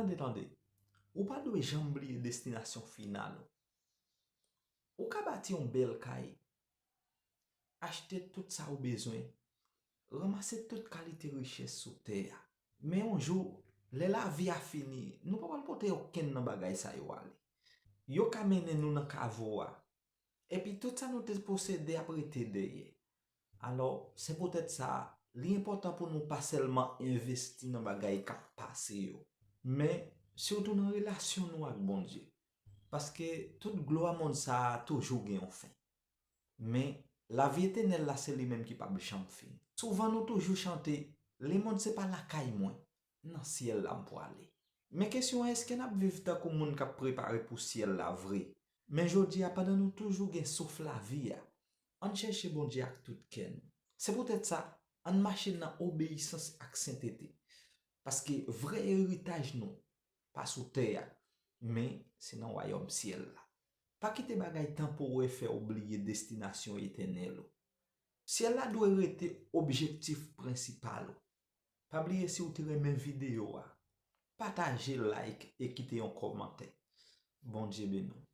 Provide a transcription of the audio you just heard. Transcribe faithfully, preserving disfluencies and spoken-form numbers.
Tande, tande. Ou pa dwe janm bliye destinasyon final ou. Ou ka bati yon bèl kay, achte tout sa ou bezwen, ranmase tout kalite richès sou tè a. Men yon jou, lè lavi a fini, nou pa pral pote okenn nan bagay sa yo ale. Yo ka mennen nou nan kavo a, epi tout sa nou te posede ap rete dèyè. Alò, se poutèt sa, li enpòtan pou nou pa sèlman envesti nan bagay k ap pase yo, men sitou nan relasyon nou ak Bondye. Paske tout glwa monn sa a toujou gen yon fen. Men, lavi etènèl la, se li menm ki p ap janm fini. Souvan nou toujou chante, "Lemonn se pa lakay mwen, nan syèl la m pwale." Men kesyon an, èske n ap viv tankou moun k ap prepare pou syèl la vre? Men jodi a, pandan nou toujou gen souf lavi a, ann chèche Bondye ak tout kè nou. Se poutèt sa, ann mache nan obeyisans ak sentete. Paske vrè eritaj nou pa sou tè a, men se nan wayòm syèl la. Pa kite bagay tanporè fè w bliye destinasyon etènèl ou. Syèl la dwe rete objektif prensipal ou. Pa bliye, si w te renmen videyo a, pataje, like e kite yon kòmantè. Bondye beni w.